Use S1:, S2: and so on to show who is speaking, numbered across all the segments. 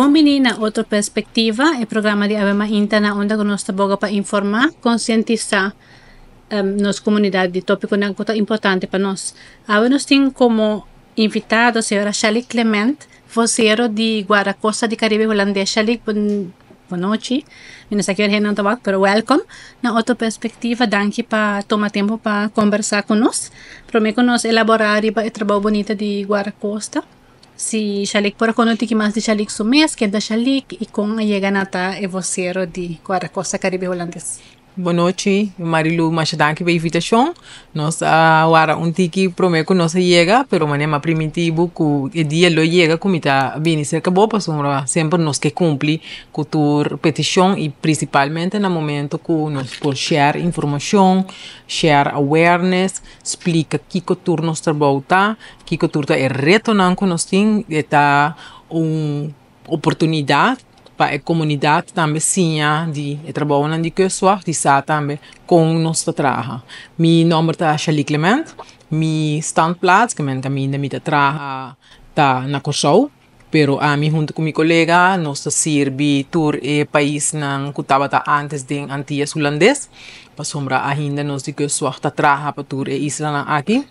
S1: Bon bini na Otro Perspectiva, e programa di Awe Mainta na unda cu nos ta boga pa informa, concientisa nos comunidad di topiconan cu ta importante pa nos. Awe nos tin como invitado señora Shally Clement, vocero di Guardacosta di Caribe Hulandes. Shally, bon bonochi. Mi no sa ki ora hende nan ta wak, pero welcome na Otro Perspectiva. Danki pa tuma tempo pa conversa cu nos. Prome cu nos elabora riba e trabou bunita di Guardacosta. Si Shalik por a konta un tiki mas di Shalik su mes, ken ta Shalik i kon a yega na ta e vosero di Guardacosta Caribe Hulandes.
S2: Bonochi, Marilu, masha danki pa e invitashon. Nos a wara un tiki prome ku nos a yega, pero manera mi a primintí bo ku e dia lo yega ku mi ta bini serka bo pasobra semper nos ke kumpli ku tur petishon i prinsipalmente na momento ku nos por share informashon, share awareness, splika kiko tur nos trabou ta. Kiko tur ta e retonan ku nos tin? E ta un oportunidat pa e komunidat tambe siña di e trabounan di Kustwacht i sa tambe kon nos ta traha. Mi nòmber ta Shally Clement, mi standplaats, ke men kaminda mi ta traha, ta na Kòrsou, pero ami huntu ku mi kolega nos ta sirbi tur e paisnan ku tabata ántes den Antias Hulandes, pasobra ainda nos di Kustwacht ta traha pa tur e islanan aki.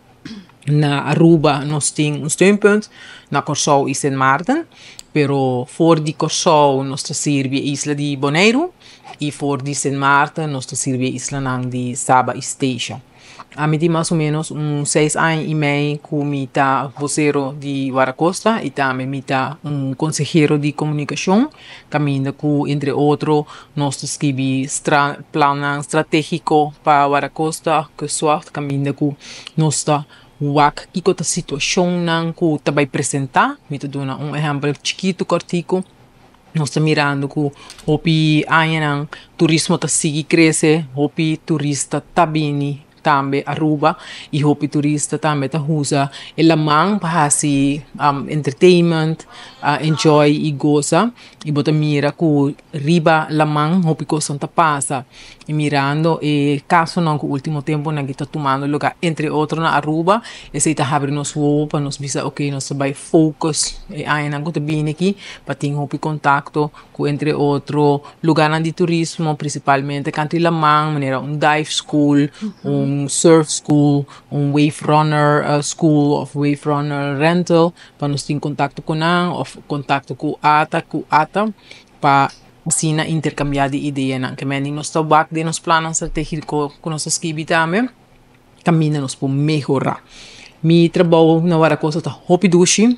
S2: Na Aruba nos tin un steunpunt, na Kòrsou i Sint Maarten, pero for di Kòrsou nos ta sirbi e isla di Boneiru i for di Sint Maarten nos ta sirbi e islanan di Saba i Statia. Ami tin mas o ménos un seis aña i mei ku mi ta vosero di Warakosta i tambe mi ta un konsehero di komunikashon kaminda ku entre otro nos ta skibi plannan stratégiko pa Warakosta Kustwacht kaminda ku nos ta wak kiko ta situashonnan ku ta bai presentá. Mi ta duna un ehèmpel chikitu kòrtiku. Nos ta mirando ku hopi añanan turismo ta sigui krese, hopi turista ta bini tambe Aruba y hopi turista tambe ta usa e laman pa haci entertainment, enjoy y goza y bo ta mira cu riba laman hopi cosnan ta pasa y mirando e casonan cu ultimo temponan ta tumando lugar entre otro na Aruba esey ta habri nos wowo pa nos bisa ok nos ta bay focus e añanan cu ta bini aki pa tin hopi contacto ku entre otro lugarnan di turismo, prinsipalmente kantu di laman, manera un dive school, un surf school, un wave runner school òf wave runner rental, pa nos tin kontakto ku nan òf kontakto ku ata ku ata pa asina interkambiá di ideanan. Ke mende nos ta wak den nos plannan stratégiko ku nos ta skibi tambe kaminda nos por mehorá. Mi trabou na Warakosa ta hopi dushi.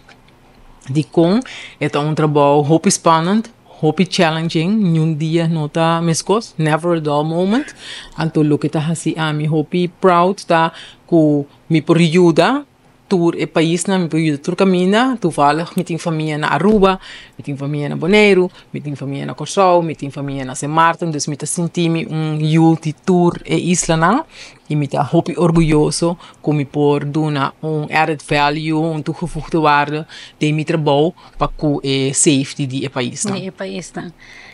S2: Dikon e ta un trabou hopi spannend, hopi challenging, niun dia no ta meskos, never a dull moment. Anto loke ta hasi ami hopi proud ta ku mi por yuda tur e paisnan, mi por yuda tur kaminda. Toevallig mi tin famia na Aruba, mi tin famia na Boneiru, mi tin famia na Kòrsou, mi tin famia na Sint Maarten, dus mi ta sinti mi un yu di tur e islanan. I mi ta hopi orguyoso ku mi por duna un added value, un toegevoegde waarde den mi trabou pa ku e safety di e paisnan.
S1: Di e paisnan.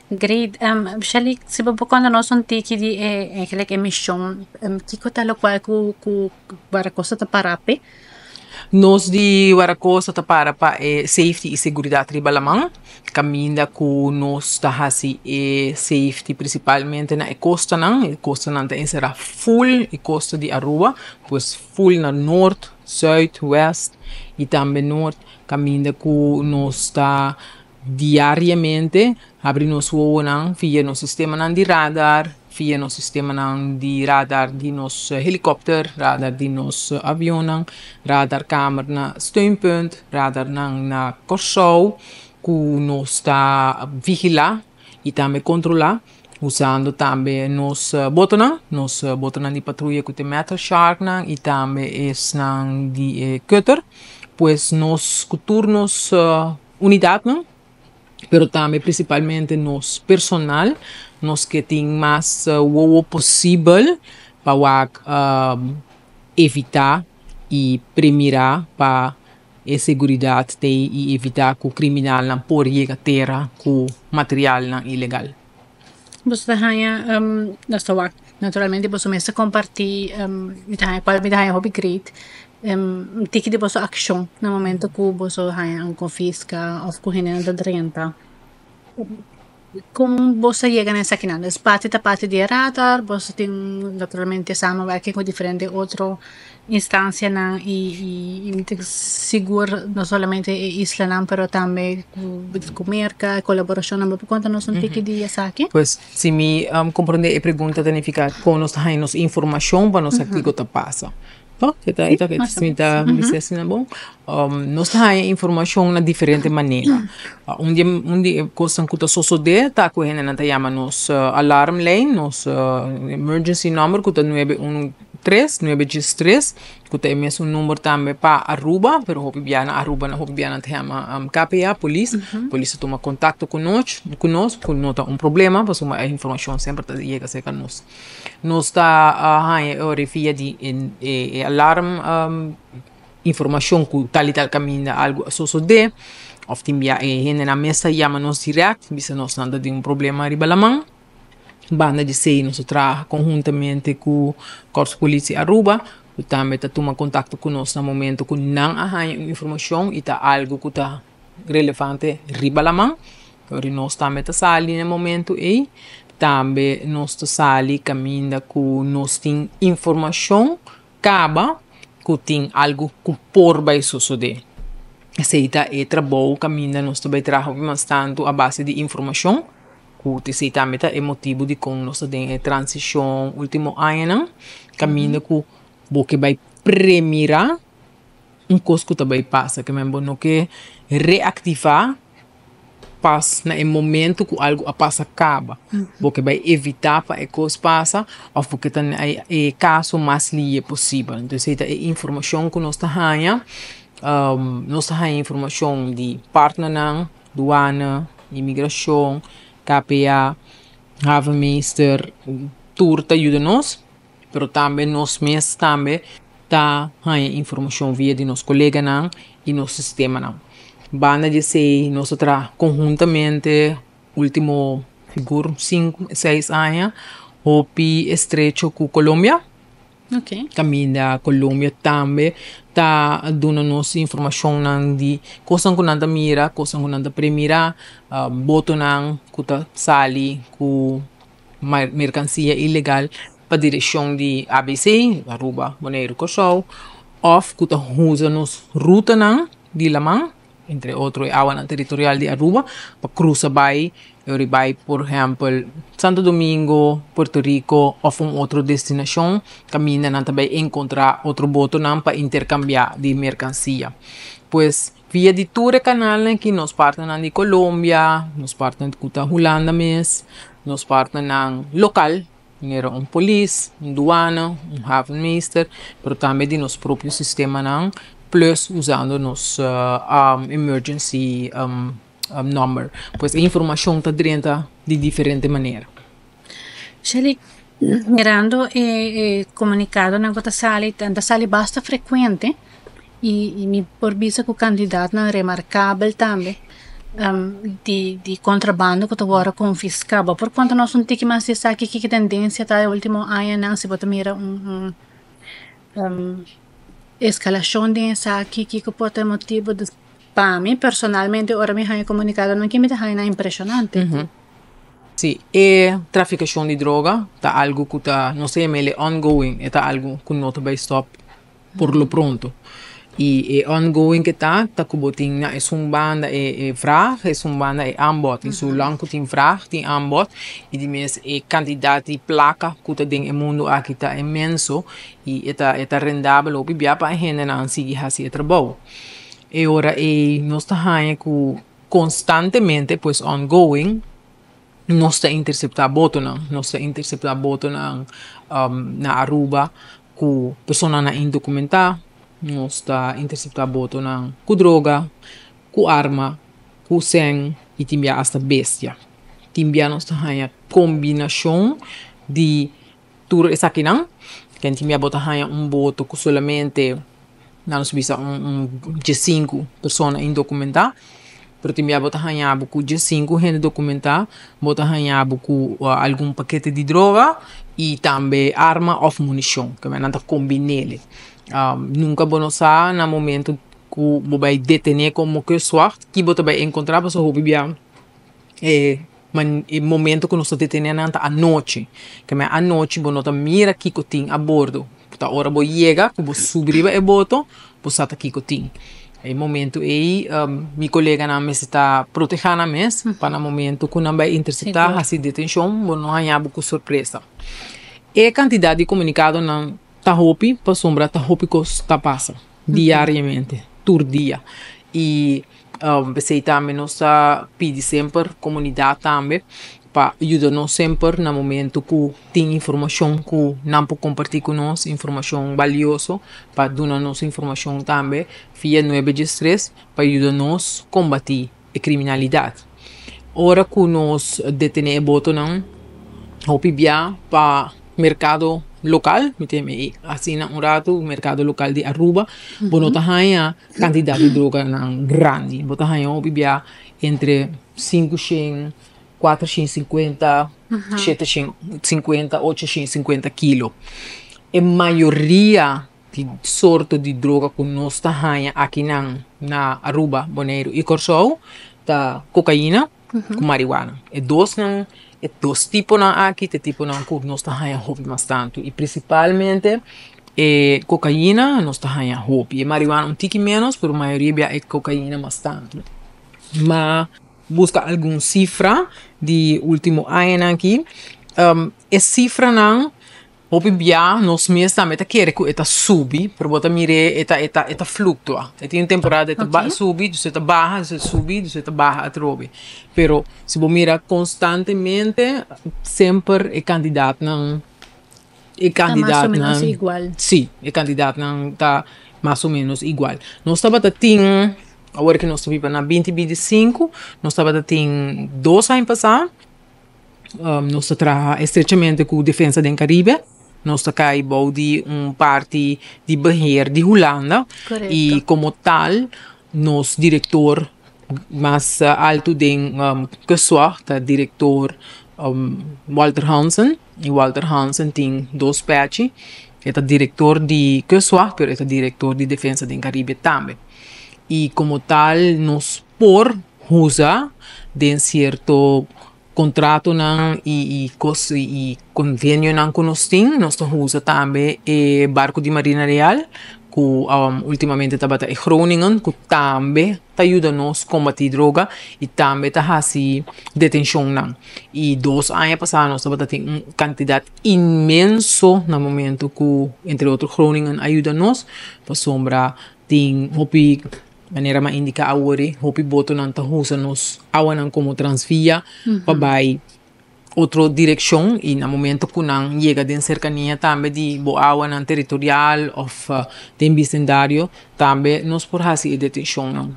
S1: Great. Shally, si bo por konta nos un tiki di e eigenlijk e mishon, kiko ta lokual ku ku Warakosa ta para p'e?
S2: Nos di Warakosa ta para pa e safety i seguridat riba laman. Kaminda ku nos ta hasi e safety prinsipalmente na e kostanan. E kostanan ta enserá ful e kosta di Aruba, pues ful na nort, sùit, wèst i tambe nort. Kaminda ku nos ta diariamente habri nos wowonan via nos sistemanan di radar, via nos sistemanan di radar di nos helikòpter, radar di nos avionnan, radarkamer na steunpunt, radarnan na Kòrsou ku nos ta vigilá i tambe kontrolá usando tambe nos botonan, nos botonan di patruya ku ta e metal sharknan i tambe esnan di e cutter. Pues nos ku tur nos unidatnan. pero tambe principalmente nos personal, nos ke tin mas wowo posibel pa wak evita y premira pa e seguridad tei y evita cu criminalnan por yega tera cu materialnan ilegal.
S1: Boso ta haña nos ta wak naturalmente boso mes ta comparti mi ta haña cual mi ta haña hopi great Un tiki di boso akshon na momento ku boso haña un konfiska òf ku hendenan ta drenta. Kon boso a yega na esakinan? Dus parti ta parti di e radar, boso tin naturalmente samenwerking ku diferente otro instansianan i i mi ta sigur no solamente e islanan pero tambe ku Merka, kolaborashonnan. Bo por konta nos un tiki di esaki?
S2: Pues si mi komprondé e pregunta ta nifiká kon nos ta haña nos informashon pa nos sa kiko ta pasa. Toch? E ta, e ta, mi ta bisa asina bon? Nos ta haña informashon na diferente manera. Un di e, un di e kosnan ku ta sosodé ta ku hendenan ta yama nos alarmlijn, nos emergency number ku ta nuebe unu tres, nuebe djes tres, ku ta e mesun number tambe pa Aruba, pero hopi bia na Aruba hopi bia nan ta yama KPA, polis. Polis ta tuma kontakto ku nos, ku nos, ku no ta un problema pasobra e informashon semper ta yega serka nos. Nos ta haña e ora via di e alarm informashon ku tal i tal kaminda algu a sosodé òf tin bia e hendenan mes ta yama nos dirèkt bisa nos nan ta tin un problema riba laman. Banda di esei nos ta traha konhuntamente ku Kòrs Polisie Aruba ku tambe ta tuma kontakto ku nos na momento ku nan a haña un informashon i ta algu ku ta relevante riba laman. Ora nos tambe ta sali na e momento ei, tambe nos ta sali kaminda ku nos tin informashon kaba ku tin algu ku por bai sosodé. Esei ta e trabou kaminda nos ta bai traha hopi mas tantu a base di informashon, ku esei tambe ta e motibu dikon nos ta den e transishon último añanan, kaminda ku bo ke bai premirá un kos ku ta bai pasa, ke men bo no ke reaktivá pas na e momento ku algu a pasa kaba. Bo ke bai evitá pa e kos pasa òf bo ke ta na e kaso mas lihe posibel. Entonces esei ta e informashon ku nos ta haña. Nos ta haña informashon di partnernan, duana, imigrashon, KPA, havenmeester, tur ta yuda nos. Pero tambe nos mes tambe ta haña informashon via di nos koleganan i nos sistemanan. Banda di esei nos ta traha konhuntamente último sigur sinku seis aña hopi estrecho ku Colombia. Kaminda Colombia tambe ta duna nos informashonnan di kosnan ku nan ta mira, kosnan ku nan ta premirá, botonan ku ta sali ku merkansia ilegal pa direkshon di ABC, Aruba, Boneiru, Kòrsou, òf ku ta usa nos rutanan di laman, entre otro e awanan teritorial di Aruba, pa krusa bai e ora bai por ehèmpel Santo Domingo, Puerto Rico òf un otro destinashon kaminda nan ta bai enkontrá otro botonan pa interkambiá di merkansia. Pues via di tur e kanalnan aki nos partnernan di Colombia, nos partner ku ta Hulanda mes, nos partnernan lokal, manera un polis, un duana, un havenmeester, pero tambe di nos propio sistemanan, plus usando nos emergency number. Pues e informashon ta drenta di diferente manera.
S1: Shelly, mirando e komunikadonan ku ta sali, ta sali basta frekuente i mi por bisa ku kantidatnan remarkabel tambe di kontrabando ku ta wòrdu konfiská. Bo por konta nos un tiki mas di esaki, kiko tendensia ta e último añanan, si bo ta mira un eskalashon den esaki, kiko por ta e motibu? Pa mi personalmente ora mi haña komunikadonan aki mi ta haña nan impreshonante.
S2: Sí, e trafikashon di droga ta algu ku ta, nos ta yama el ongoing, e ta algu ku no ta bai stòp por lo pronto. I e ongoing ke ta, ta ku bo tin na esun banda e vraag, esun banda e aanbod. I zolang ku tin vraag tin aanbod i di mes e kantidat di plaka ku ta den e mundu aki ta inmenso i e ta e ta rendabel hopi bia pa e hendenan sigui hasi e trabou. E ora ei nos ta haña ku konstantemente, pues ongoing, nos ta interseptá botonan. Nos ta interseptá botonan na Aruba ku personanan indokumentá, nos ta interseptá botonan ku droga, ku arma, ku sèn i tin bia asta bestia. Tin bia nos ta haña kombinashon di Tur esakinan, ken tin bia bo ta haña un boto ku solamente, nan nos bisa un diesinku persona indokumentá, pero tin bia bo ta haña bo ku diesinku hende dokumentá, bo ta haña bo ku algun pakete di droga i tambe arma òf munishon, ke nan ta kombin'é. Nunka bo no sa na momento ku bo bai detené komo kustwacht ki bo ta bai enkontrá pasobra hopi bia. E e momento ku nos ta detené nan ta anochi. Ke men anochi bo no ta mira kiko tin a bordo. Ta ora bo yega ku bo subi riba e boto bo sa ta kiko tin. E momento ei mi koleganan mester ta protehá nan mes pa na momento ku nan bai interseptá hasi detenshon bo no haña bo ku sorpresa. E kantidat di komunikadonan ta hopi pasobra ta hopi kos ta pasa diariamente tur dia i P'esei tambe nos ta pidi semper komunidat tambe pa yuda nos semper na momento ku tin informashon ku nan por kompartí ku nos, informashon balioso pa duna nos informashon tambe via nuebe diestres pa yuda nos kombatí e kriminalidat. Ora ku nos detené e botonan hopi bia pa merkado lokal, mi ta yama asina un ratu, merkado lokal di Aruba, bo no ta haña Kantidat di droganan grandi. Bo ta haña hopi bia entre 500, 450, 750, 850 kilo. E mayoria di sorto di droga ku nos ta haña akinan na Aruba, Boneiru i Kòrsou ta kokaina ku mariwana. E dosnan, e dos tiponan aki ta e tiponan ku nos ta haña hopi mas tantu i prinsipalmente E kokaina nos ta haña hopi, e marihuana un tiki ménos, pero mayoria bia e kokaina mas tantu. Ma buska algun sifra di último añanan aki, e sifranan hopi bia nos mes tambe ta kere ku e ta subi, pero bo ta mir'é e ta e ta e ta fluktua. E tin un temporada e ta subi, dus e ta baha, dus e subi, dus e ta baha atrobe. Pero si bo mira konstantemente semper e kantidatnan. E kandidatnan.
S1: Ta mas o menos igual.
S2: Sí, e kandidatnan ta mas o menos igual. Nos tabata tin, awor ke nos ta biba na binti 25, nos tabata tin dos aña pasá, nos ta traha estrechamente ku Defensa den Karibe. Nos ta kai bou di un parti di beheer di Hulanda.
S1: Korekto.
S2: I komo tal nos direktor mas altu den Kustwacht ta direktor Walter Hansen. I Walter Hansen tin dos pèchi. E ta direktor di Kustwacht pero e ta direktor di Defensa den Karibe tambe. I komo tal nos por usa den sierto kontratonan i kos i konvenionan ku nos tin, nos ta usa tambe e barku di Marina Real ku ultimamente tabata e Groningen ku tambe ta yuda nos kombatí droga i tambe ta hasi detenshonnan. I dos aña pasá nos tabata tin un kantidat inmenso na momento ku entre otro Groningen a yuda nos pasobra tin hopi Manera m'a indiká awor, hopi botonan ta usa nos awanan komo transvia pa bai otro direkshon i na momento ku nan yega den serkania tambe di bo awanan teritorial òf den bisendario tambe nos por hasi e detenshonnan.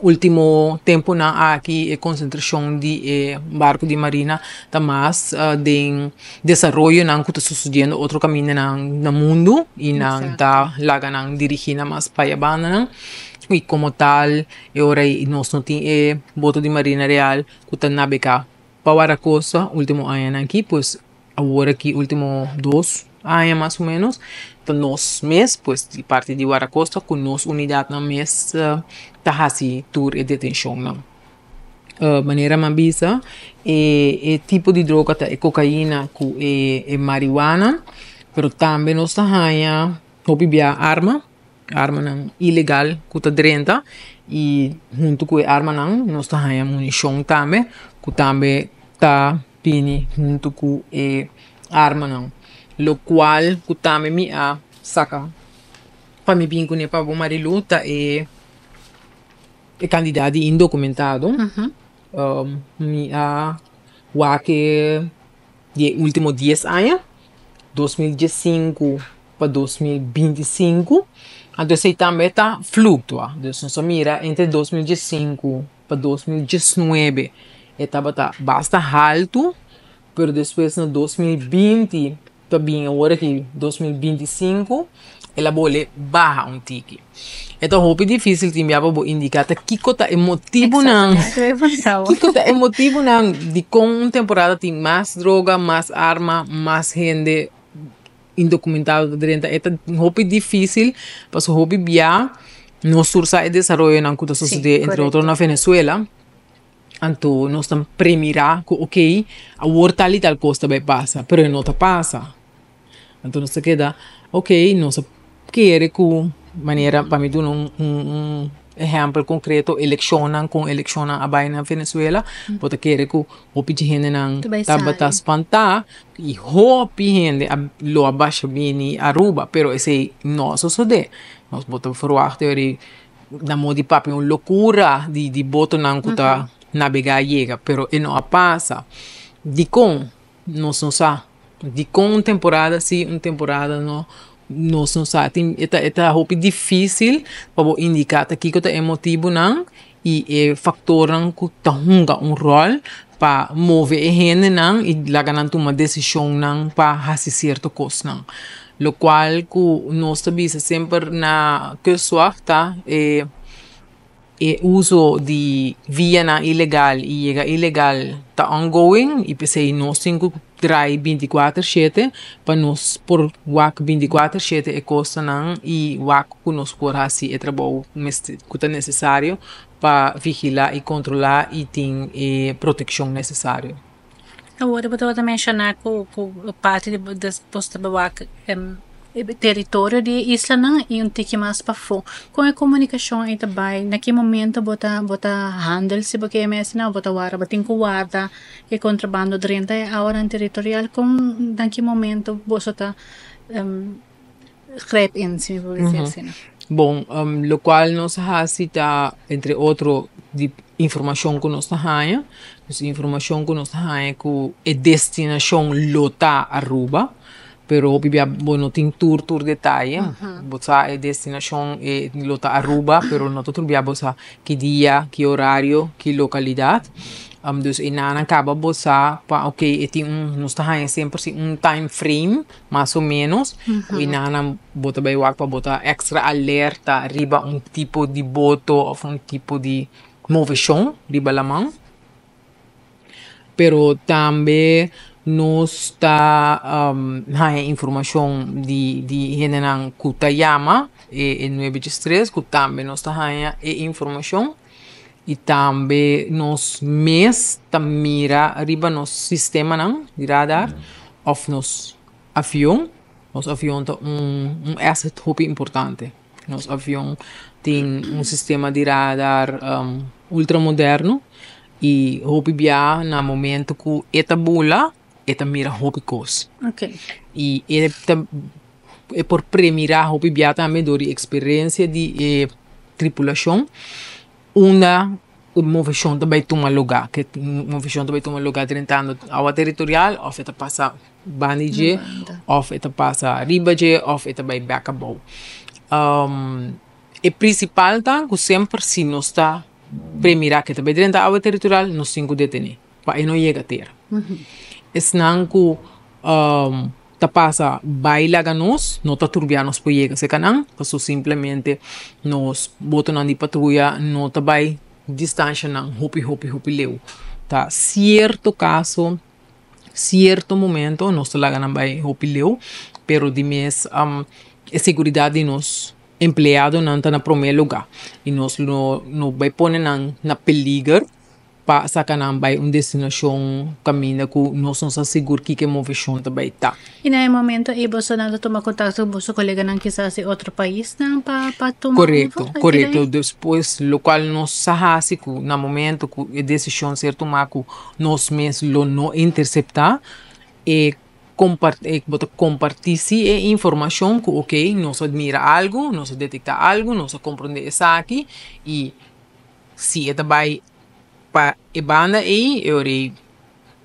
S2: Último tempunan aki e konsentrashon di e barku di marina ta mas den desaroyonan ku ta susediendo otro kamindanan na mundu i nan ta laga nan dirigí nan mas pa e bandanan i komo tal e ora ei nos no tin e boto di marina real ku ta nabegá pa Warakosa último añanan aki pues awor aki último dos aña mas o ménos ta nos mes pues di parti di Warakosa ku nos unidatnan mes ta hasi tur e detenshonnan. Manera mi a bisa e e tipo di droga ta e kokaina ku e e mariwana pero tambe nos ta haña hopi bia arma, armanan ilegal ku ta drenta i huntu ku e armanan nos ta haña munishon tambe ku tambe ta bini huntu ku e armanan lokual ku tambe mi a saka pa mi bin kuné pa bo Marilu ta e. E kandidat di indokumentado mi a wak e di e ultimo dies aña, 2015 pa 2025, anto esei tambe ta fluktua, dus nos a mira entre 2015 pa 2019 e tabata basta haltu, pero despues na 2020 Ta bin awor aki 2025 el a bole baha un tiki. E ta hopi dificil tin bia pa bo indica ta kico ta e motibonan, kico ta e motibonan dicon un temporada tin mas droga, mas arma, mas hende indocumentado ta drenta. E ta hopi dificil pasobra hopi bia nos tur sa e desaroyonan cu ta sucede entre otro na Venezuela. Anto nos ta premirá ku okey awor tal i tal kos ta bai pasa, pero e no ta pasa. Anto nos ta keda okey nos a kere ku manera pa mi duna un un ehèmpel konkreto elekshonnan kon elekshonnan a bai na Venezuela bo ta kere ku hopi dje hendenan tabata spantá i hopi hende a lo a basha bini Aruba pero esei no a sosodé. Nos bo ta ferwagt Na modo di papia un lokura di di botonan ku ta nabegá yega, pero e no a pasa. Dikon? Nos no sa. Dikon un temporada si, un temporada no, nos no sa. Tin e ta e ta hopi difísil pa bo indiká ta kiko ta e motibunan i e faktornan ku ta hunga un ròl pa move e hendenan i laga nan tuma desishonnan pa hasi sierto kosnan. Lokual ku nos ta bisa semper na Kustwacht ta e e uso di vianan ilegal i yega ilegal ta ongoing i p'esei nos tin ku drai binti kuater shete pa nos por wak binti kuater shete e kostanan i wak ku nos por hasi e trabou mester ku ta nesesario pa vigilá i kontrolá i tin e protekshon nesesario.
S1: Awor bo tabata menshoná ku ku parti di bo ta wak e teritorio di e islanan i un tiki mas pafó. Kon e komunikashon ei ta bai? Na ki momento bo ta bo ta handel si bo ke mester bo ta warda bo tin ku warda e kontrabando drenta e awanan teritorial? Kon na ki momento boso ta grijp in si mi por bisa asina?
S2: Bon, lokual nos a hasi ta entre otro di informashon ku nos ta haña, dus informashon ku nos ta haña ku e destinashon lo ta Aruba, pero hopi bia bo no tin tur tur detaye, bo sa e destinashon e lo ta Aruba, pero no ta tur bia bo sa ki dia, ki orario, ki lokalidat. Dus einan a kaba bo sa pa oke e tin un nos ta haña semper si un time frame. Mas o menos, ku e nan bo ta bai wak pa bo ta extra alerta riba un tipo di boto of un tipo di moveshon riba laman. Pero tambe nos ta haña informashon di di hendenan ku ta yama e e nuebe djes tres ku tambe nos ta haña e informashon i tambe nos mes ta mira riba nos sistemanan di radar òf nos avion. Nos avion ta un un asset hopi importante. Nos avion tin un sistema di radar ultra moderno i hopi bia na momento ku e ta bula e ta mira hopi kos. I e ta E por premirá hopi bia tambe dor di eksperensia di e tripulashon unda e moveshon ta bai tuma lugá. Ke moveshon ta bai tuma lugá drentando awa teritorial òf e ta pasa banda di dje òf e ta pasa riba dje òf e ta bai bèk abou. E prinsipal ta ku semper si nos ta premirá ke ta bai drenta awa teritorial nos tin ku detené pa e no yega tera. Esnan ku ta pasa bai laga nos, no ta turbia nos por yega serka nan, pasobra simplemente nos botonan di patruya no ta bai distanshanan hopi hopi hopi leu. Ta sierto kaso, sierto momento nos ta laga nan bai hopi leu, pero di mes e seguridat di nos empleadonan ta na prome luga i nos lo no bai pone nan na peliger. Pa saka nan bai un destinashon kaminda ku nos no sa sigur kiko e moveshon ta bai ta.
S1: I na e momento ei bosonan ta tuma kontakto ku boso koleganan kisas di otro paisnan pa pa tuma
S2: Korekto, korekto. Despues lokual nos sa hasi ku na momento ku e desishon ser tumá ku nos mes lo no interseptá e kompartí bo ta kompartí si e informashon ku okey nos a mira algu, nos a detektá algu, nos a komprondé esaki i Si e ta bai pa e banda ei, e ora ei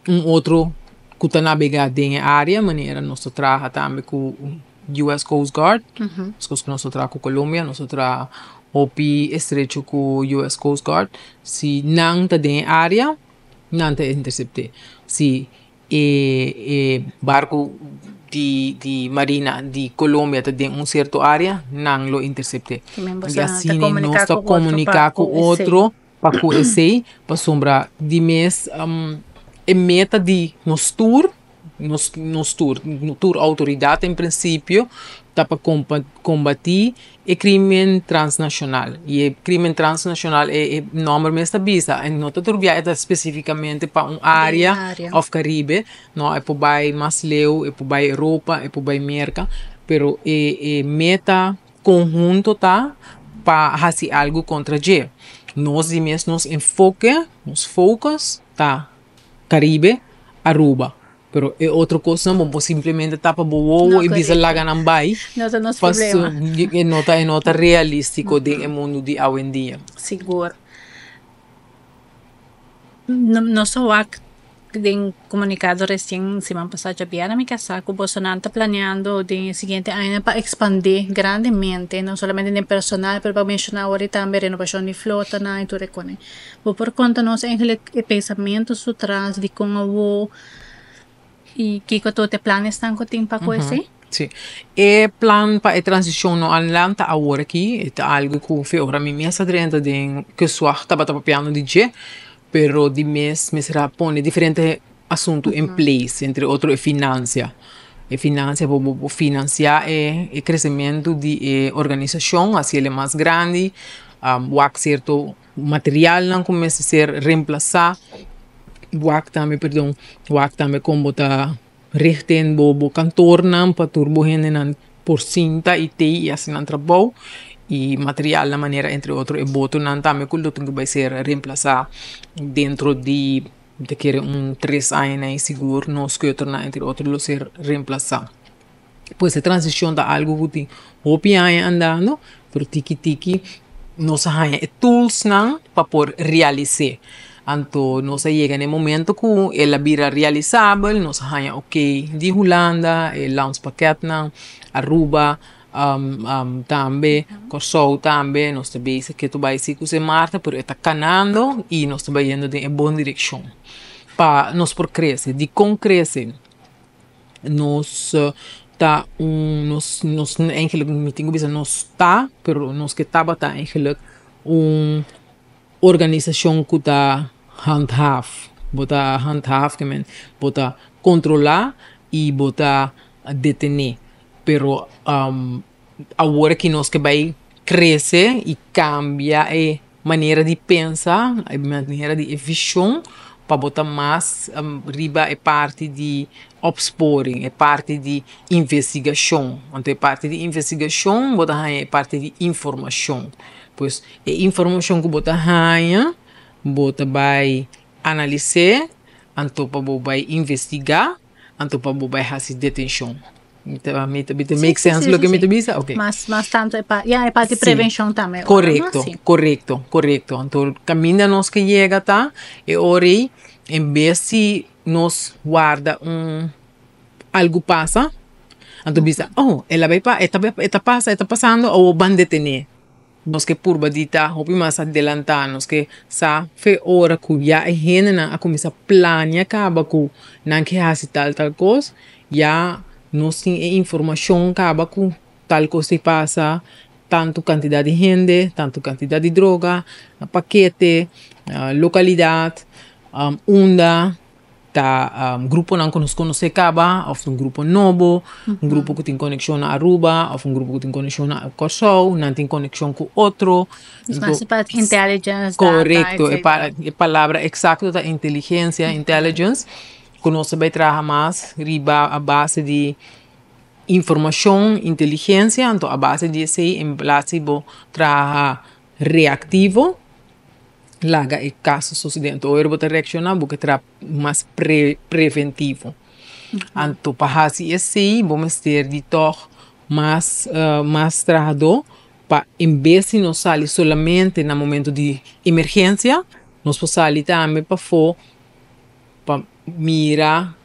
S2: un otro ku ta nabegá den e área, manera nos ta traha tambe ku US Coast Guard, meskos ku nos ta traha ku Colombia, nos ta traha hopi estrecho ku US Coast Guard. Si nan ta den e área, nan ta intersept'é. Si E e barku di di marina di Colombia ta den un sierto área, nan lo intersept'é. I asina nos ta komuniká ku otro pa ku esei, pasobra di mes e meta di nos tur, Nos nos tur, tur outoridat en prinsipio ta pa kombatí e krimen transnashonal. I e krimen transnashonal e e nòmber mes ta bisa e no ta tur bia e ta spesifikamente pa un área òf Karibe, no e por bai mas leu, e por bai Europa, e por bai Merka, pero e e meta konhunto ta pa hasi algu kontra dje. Nos di mes nos enfoke, nos focus ta Caribe, Aruba. Pero e otro cosnan bo por simplemente tapa bo wowo y bisa laga nan bay.
S1: No ta nos problema.
S2: E no ta, e no ta realistico den e mundo di awendia.
S1: Sigur. Nos a wak den comunicado recien siman pasa djabièrnè mi casa cu bosonan ta planeando den e siguiente añanan pa expande grandemente no solamente den personal pero pa menciona awor tambe renovacion di flotanan y tur e cosnan. Bo por konta nos eigenlijk e pensamentu su tras dikon awo i kiko tur e planesnan ku tin pa ku esei?
S2: Sí. E plan pa e transishon no a lanta awor aki, e ta algu ku fe ora mi mes a drenta den Kustwacht tabata papiando di dje, pero di mes mester a pone diferente asuntu en place, entre otro e finansia. E finansia bo bo finansiá e e kresementu di e organisashon, hasiel e mas grandi, wak sierto Materialnan ku mester ser remplasá, wak tambe perdon, wak tambe kon bo ta richten bo bo kantornan pa tur bo hendenan por sinta i tei i hasi nan trabou i materialnan manera entre otro e botonan tambe ku lo tin ku bai ser remplasá dentro di mi ta kere un tres añanan ei sigur nos kuternan entre otro lo ser remplasá. Pues e transishon ta algu ku tin hopi aña andando, pero tiki tiki nos a haña e toolsnan pa por realis'é. Anto nos a yega na e momento ku el a bira realisabel, nos a haña okey di Hulanda, e landspakketnan, Aruba tambe, Kòrsou tambe, nos ta bezig ke ta bai si ku Sint Maarten, pero e ta kanando i nos ta bayendo den e bon direkshon pa nos por krese. Dikon krese? Nos ta un nos nos eigenlijk mi tin ku bisa nos ta pero nos ke tabata eigenlijk un organisashon ku ta handhaaf bo ta handhaaf ke men bo ta kontrolá i bo ta detené pero awor aki nos ke bai krese i kambia e manera di pensa, e manera di e vision pa bo ta mas riba e parti di opsporing, e parti di investigacion. Anto e parti di investigacion bo ta haña e parti di informacion. Pues e informacion ku bo ta haña bo ta bai analis'é anto pa bo bai investiga anto pa bo bai hasi detencion. Mi ta mi ta make sense loke mi ta bisa? Ok.
S1: Mas mas tanto e pa ya e parti prevencion tambe.
S2: Correcto, correcto, correcto. Anto caminda nos ke yega ta e ora ei en bes di nos warda un algu pasa anto bisa oh el a bai pa e ta e ta pasa e ta pasando awo ban detene. Nos ke purba di ta hopi mas adelantá, nos ke sa fe ora ku ya e hendenan a kuminsá plania kaba ku nan ke hasi tal tal kos, ya nos tin e informashon kaba ku tal kos ta pasa, tantu kantidat di hende, tantu kantidat di droga, pakete, lokalidat, unda. Ta gruponan ku nos konosé kaba òf un grupo nobo, un grupo ku tin konekshon na Aruba òf un grupo ku tin konekshon na Kòrsou, nan tin konekshon ku otro.
S1: Es mas pa intelligence, data,
S2: Korekto, e palabra eksakto ta inteligensia, intelligence, ku nos ta bai traha mas riba a base di informashon, inteligensia, anto a base di esei en plas di bo traha reaktivo. Laga e kaso sosodé. Anto ora bo ta reakshoná bo ke traha mas pre preventivo. Anto pa hasi esei bo mester di tòg mas mas trahadó pa en bes di nos sali solamente na momento di emergensia nos por sali tambe pafó pa mira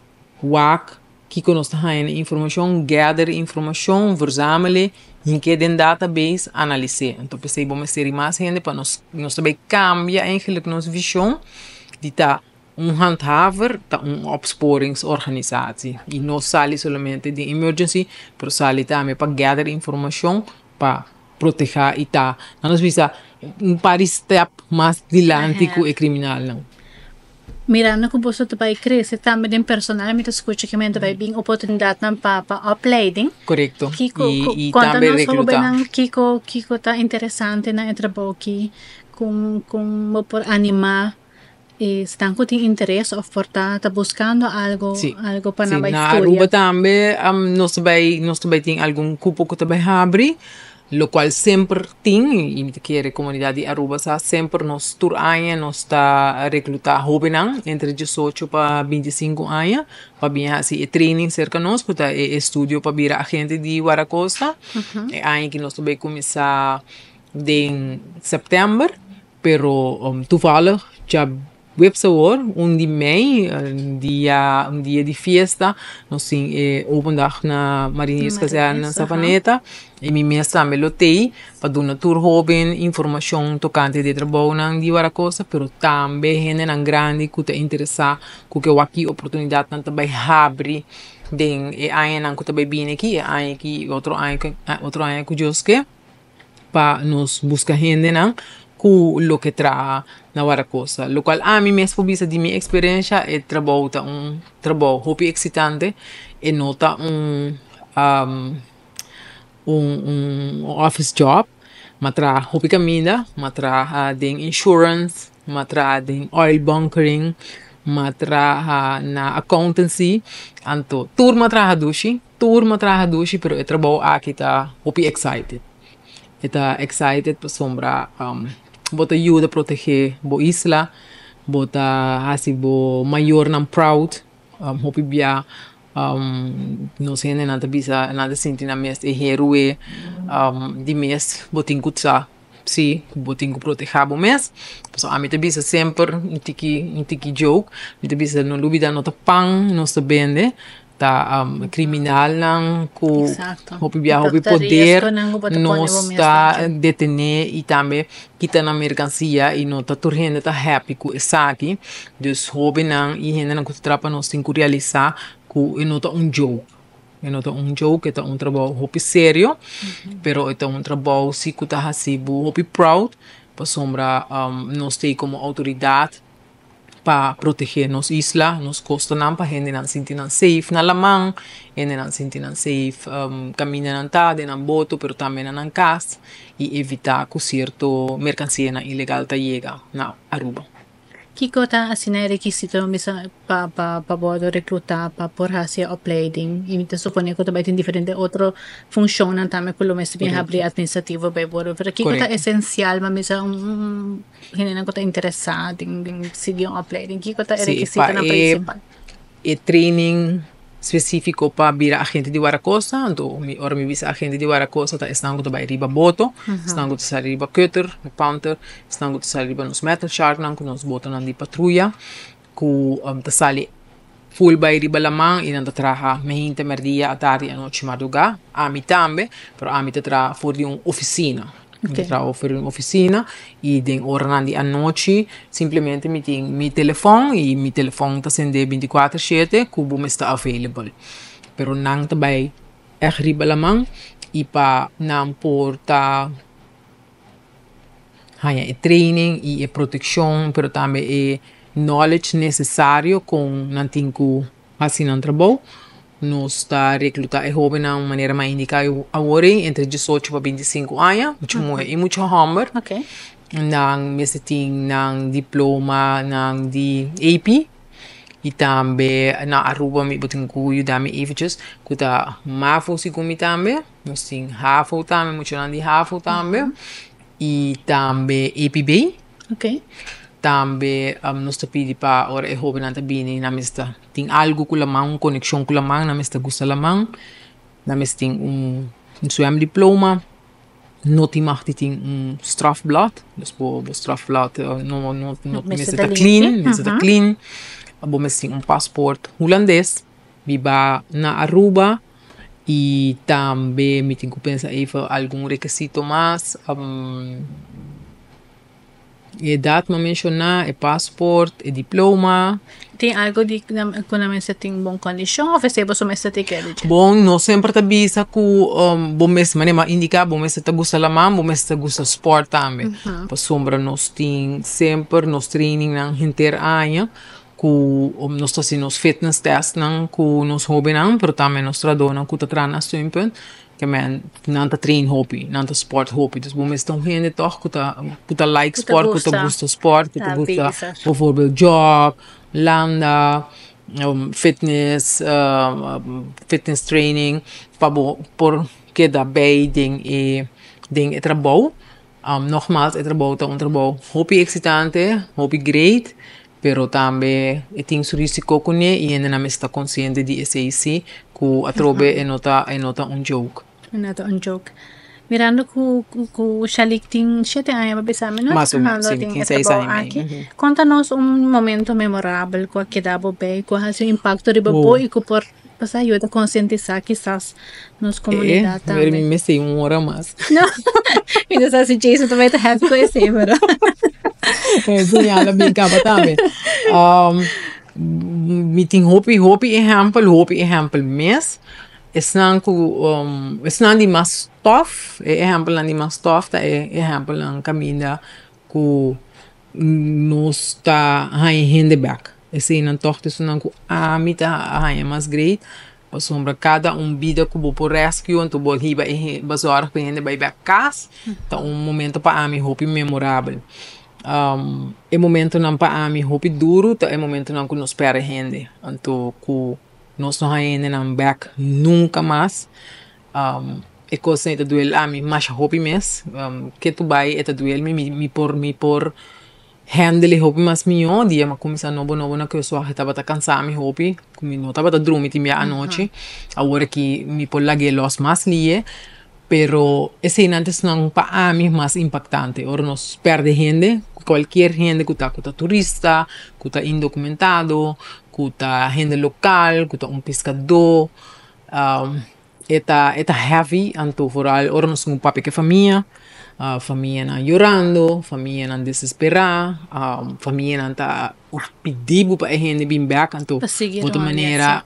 S2: wak Kiko nos ta haña na informashon? Gather informashon, verzamele, hink'é den database, analis'é. Anto p'esei bo mester di mas hende pa nos nos ta bai kambia eigenlik nos vishon di ta un handhaver ta un opsporingsorganisatie. I no sali solamente den emergency, pero sali tambe pa gather informashon pa protehá i ta, nan nos bisa, un par di step mas dilanti ku e kriminalnan.
S1: Mirando ku boso ta bai krese tambe den personal, mi ta skucha ku men ta bai bin oportunidatnan pa pa opleiding.
S2: Korekto.
S1: Kiko,
S2: I i
S1: konta
S2: tambe
S1: nos
S2: reklutá.
S1: hóbennan kiko kiko ta interesante na e trabou aki, kon kon bo por animá esnan ku tin interes òf por ta ta buskando algo
S2: Sí.
S1: algo pa
S2: Sí,
S1: nan bai
S2: na
S1: studia.
S2: Aruba tambe nos ta bai nos ta bai tin algun kupo ku ta bai habri. Locual semper tin y mi ta kere comunidad di Aruba sa semper nos tur aña nos ta recluta hobennan entre diesocho pa bintisinco aña pa bin haci e training cerca nos cu ta e estudio pa bira agente di Guardacosta. E aña aki nos ta bay cuminsa den september pero toevallig dja Webs awor, un di mei, un dia un dia di fiesta, nos tin e open dag na Marinierskazerne na Savaneta y mi mes tambe lo tei pa duna tur hoben informacion tocante di e trabounan di Waracosa, pero tambe hendenan grandi cu ta interesa cu ke wak ki oportunidadnan ta bay habri den e añanan cu ta bay bini aki, e aña aki y otro aña otro aña cu Dios ke. Pa nos buska hendenan ku loke traha na Warakosa. Lokual ami mes por bisa di mi eksperensha e trabou ta un trabou hopi eksitante. E no ta un un office job. Mi a traha hopi kaminda, mi a traha den insurance, mi a traha den oil bunkering, mi a traha na accountancy. Anto tur mi a traha dushi. Tur mi a traha dushi pero e trabou aki ta hopi excited. E ta excited pasobra bo ta yuda protege bo isla, bo ta hasi bo mayornan proud. Hopi bia nos hendenan ta bisa nan ta sinti nan mes e heroe di mes bo tin ku sa si bo tin ku proteha bo mes. Pasobra ami ta bisa semper un tiki un tiki joke mi ta bisa no lubida no ta pan nos ta bende. Ta criminalnan cu hopi bia hopi poder nos ta detene y tambe kita nan mercancia y no ta tur hende ta happy cu esaki. Dus hobennan y hendenan cu ta traha pa nos tin cu realisa cu e no ta un joke, e no ta un joke, e ta un trabou hopi serio, pero e ta un trabou si cu ta haci bo hopi proud pasobra nos ta como autoridad. Pa protegé nos isla, nos kostanan pa hendenan sinti nan safe na laman, hendenan sinti nan safe kaminda nan ta den nan boto pero tambe na nan kas i evitá ku sierto merkansianan ilegal ta yega na Aruba.
S1: Kiko ta asina e rekisito mester pa pa pa wòrdu reklutá pa por hasi e opleiding? I mi ta suponé ku ta bai tin diferente otro funshonnan tambe ku lo mester bin habrí atministrativo beivoorbeeld. Pero kiko ta esensial pa mester un Hendenan ku ta interesá den den sigui un opleiding, kiko ta e
S2: Sí, pa
S1: rekisitonan
S2: e
S1: prinsipal?
S2: e training spesífiko pa bira agente di Warakosa, anto mi ora mi bisa agente di Warakosa ta esnan ku ta bai riba boto, esnan ku ta sali riba cutter, panter, esnan ku ta sali riba nos metal sharknan ku nos botonan di patruya ku ta sali ful bai riba laman i nan ta traha meinta, merdia, atardi, anochi, mardugá. Ami tambe, pero ami ta traha for di un ofisina. Mi ta traha for di un ofisina i den oranan di anochi simplemente mi tin mi telefòn i mi telefòn ta sende binti kuater shete ku bo mester available. Pero nan ta bai ègt riba laman i pa nan por ta haña e training i e protekshon pero tambe e knowledge nesesario kon nan tin ku hasi nan trabou. Nos ta reklutá e hóbennan manera mi a indiká awor ei entre diesocho pa bintisinku aña, mucha muhé i mucha hòmber. Nan mester tin nan diploma nan di AP i tambe na Aruba mi bo tin ku yuda mi eventjes ku ta mavo segun mi tambe. Nos tin havo tambe, muchanan di havo tambe i tambe APB. Tambe nos ta pidi pa ora e hobennan ta bini nan mester tin algu ku laman, un konekshon ku laman, nan mester gusta laman, nan mester tin un zwemdiploma, no tin mag di tin un strafblad, dus bo strafblad no no mester ta clean, mester ta clean, bo mester tin un pasport hulandes, biba na Aruba. I tambe mi tin ku pensa even algun rekisito mas. E edat mi a menshoná, e pasport, e diploma.
S1: Tin algu di ku nan mester tin bon kondishon òf esei boso mester tin kere dje?
S2: Bon, nos semper ta bisa ku bo mester, manera mi a indiká, bo mester ta gusta laman, bo mester ta gusta spòrt tambe. Pasobra nos tin semper nos trainingnan henter aña. Ku nos ta hasi nos fitness testnan ku nos hóbennan, pero tambe nos trahadónan ku ta traha na Steunpunt, ke men nan ta train hopi, nan ta sport hopi. Dus bo mester un hende tòg ku ta ku ta like sport, ku ta gusta sport, ku ta gusta bijvoorbeeld jog, landa, fitness, fitness training, pa bo por keda bij den e den e trabou. Nogmaals e trabou ta un trabou hopi eksitante, hopi great, pero tambe e tin su risiko kuné i hendenan mester ta konsiente di esei si, ku atrobe e no ta e no ta un joke.
S1: E no ta un joke. Mirando ku ku Shalik tin shete aña pa bisa mi no?
S2: Mas o menos, si, tin seis aña i mei.
S1: Konta nos un momento memorabel ku a keda bo bei, ku a hasi un impakto riba bo i ku por Pasá yuda konsientisá kisas nos komunidat
S2: tambe. Pero mi mester un ora mas.
S1: No, mi no sa si Jason ta bai ta happy ku esei, pero.
S2: Señala bin kaba tambe. Mi tin hopi, hopi ehèmpel, hopi ehèmpel mes. Esnan ku, esnan di mas tòf, e ehèmpelnan di mas tòf ta e ehèmpelnan kaminda ku nos ta haña hende bèk. Eseinan tòg ta esunnan ku ami ta haña mas great, pasobra kada un bida ku bo por rescue anto bo hiba e bo zòrg pa e hende bai bèk kas, ta un momento pa ami hopi memorabel. E momentonan pa ami hopi duru ta e momentonan ku nos pèrdè hende, anto ku nos no haña hendenan bèk nunka mas. E kos ei ta duel ami masha hopi mes, ke tu bai e ta duel mi, mi por mi por handle e hopi mas mihó. Dia mi a kuminsá nobo nobo na Kustwacht e tabata kansa mi hopi, ku mi no tabata drumi tin bia anochi, awor aki mi por lag'é lòs mas lie, pero eseinan ta esnan pa ami mas impaktante, ora nos pèrdè hende, kualkier hende ku ta ku ta turista, ku ta indokumentado, ku ta hende lokal, ku ta un piskadó. E ta e ta heavy anto vooral ora nos tin papia ku e famia, famianan yorando, famianan desesperá, famianan ta pidi bo pa e hende bin bèk anto bo ta manera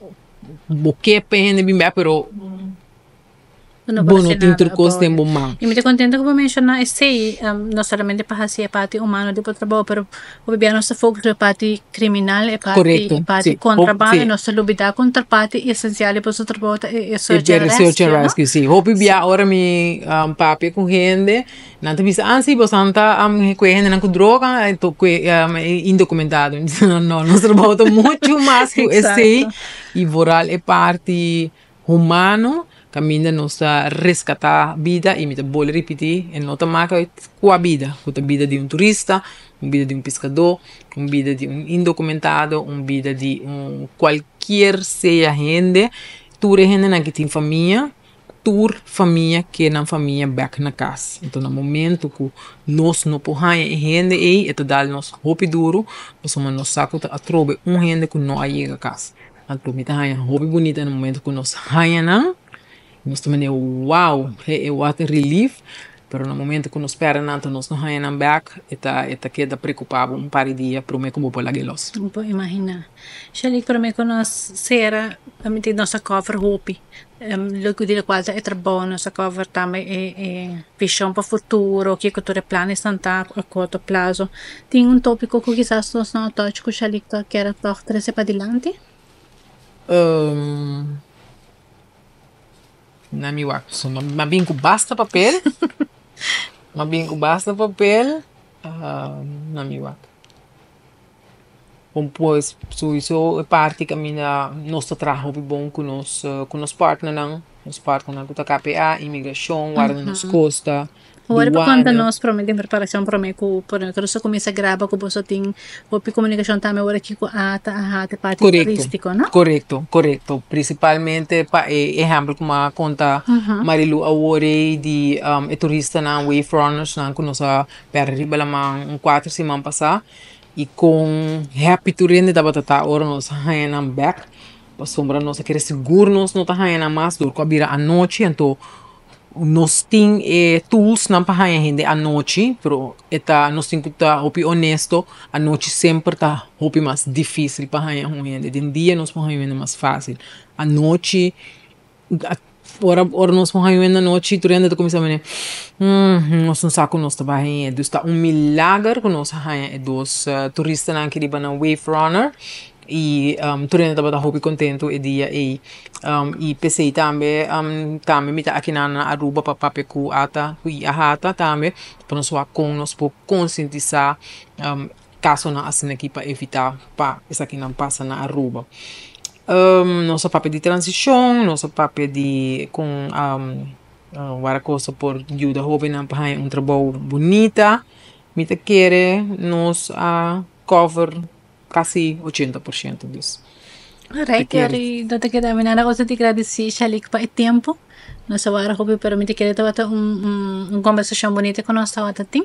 S2: bo ke pa e hende bin bèk pero bo no tin tur kos den bo man.
S1: I mi ta kontento ku bo menshoná esei, no solamente pa hasi e parti humano di bo trabou pero Hopi bia nos ta focus riba e parti criminal, e parti, e parti contrabando, y nos ta lubida cu ta parti esencial di boso trabou ta e search and rescue,
S2: search and rescue, si. Hopi bia ora mi papia cu hende, nan ta bisa, ah si, boso ta cu e hendenan cu droga, cu e indocumentado. Mi bisa, no, nos trabou ta mucho mas cu esey, y vooral e parti humano kaminda nos ta reskatá bida i mi ta bolbe ripití e no ta maka kua bida ku ta bida di un turista, un bida di un piskadó, un bida di un indokumentado, un bida di un kualkier sea hende, tur e hendenan ki tin famia, tur famia ke nan famia bèk na kas. Enton na momento ku nos no por haña e hende ei e ta dal nos hopi duru pasobra nos sa ku ta atrobe un hende ku no a yega kas. Anto mi ta haña hopi bunita na momento ku nos haña nan, nos ta manera wow, he what a relief, pero na momento ku nos pèrdè nan anto nos no haña nan bèk, e ta e ta keda preokupá bo un par di dia promé ku bo por laga e lòs.
S1: Bo por imaginá. Shirley, promé ku nos sera, mi tin nos a cover hopi, loke di lokual ta e trabou, nos a cover tambe e e vishon pa futuro, kiko tur e planesnan ta a korto plaso. Tin un tópiko ku kisas nos no a touch ku Shalik ta kier tòg trese padilanti?
S2: Na mi wak so m'a bin ku basta papel, m'a bin ku basta papel na mi wak. Bon pues souiso e parti kaminda nos ta traha hopi bon ku nos ku nos partnernan, nos partnernan ku ta KPA, imigrashon, warda nos kosta,
S1: Ora bo konta nos prome den preparashon prome ku prome ku nos a kuminsa graba ku boso tin hopi komunikashon tambe ora kiko ata a hati parti turistiko no?
S2: Korekto, korekto. Prinsipalmente pa e ehèmpel ku mi a konta Marilu awor ei di e turistanan wave runnersnan ku nos a pèrdè riba laman un kuater siman pasá i kon happy tur hende tabata ta ora nos a haña nan bèk pasobra nos a kere sigur nos no ta haña nan mas dor ku a bira anochi anto Nos tin e toolsnan pa haña hende anochi, pero e ta nos tin ku ta hopi honesto, anochi semper ta hopi mas difísil pa haña un hende. Den dia nos por haña un hende mas fásil. Anochi. Ora ora nos por haña un anochi tur hende ta kuminsá mene hmm nos no sa ku nos ta bai hañ'é. Dus ta un milager ku nos a haña e dos turistanan aki riba nan wave runner i tur hende tabata hopi kontentu e dia ei. I p'esei tambe tambe mi ta akinan na Aruba pa papia ku ata ku i ahata tambe pa nos wak kon nos por konsientisá Kasonan asina aki pa evitá pa esakinan pasa na Aruba. Nos a papia di transishon, nos a papia di kon Warakosa por yuda hóbennan pa haña un trabou bunita. Mi ta kere nos a cover kasi 80% dus.
S1: Alright, Yori, no ta keda mi nada otro di gradisí Shalik pa e tempu. Nos a wara hopi pero mi ta kere tabata un un kombersashon bunita ku nos tabata tin.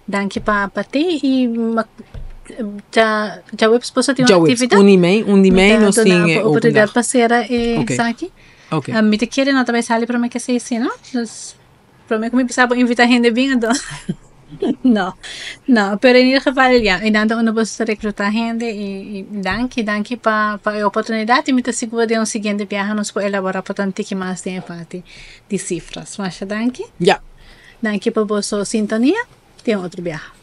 S1: Danki pa pa ti i dja djaweps boso tin un
S2: Djaweps,
S1: aktividat.
S2: un i mei, un di mei
S1: Mi
S2: nos
S1: ta
S2: tin
S1: duna
S2: e
S1: bo
S2: open
S1: oportunidat
S2: dag.
S1: pa sera e
S2: Ok,
S1: esaki.
S2: ok.
S1: Mi ta kere no ta bai sali prome ke seis si no? Dus prome ku mi bisa bo invita hende bin anto no no pero in ieder geval ya einan ta unda boso ta rekruta hende i danki danki pa pa e oportunidat i mi ta sigur den un siguiente biaha nos por elabora pa tan tiki mas den e parti di sifras. Masha danki.
S2: Ya.
S1: Danki pa boso sintonia. Te un otro biaha.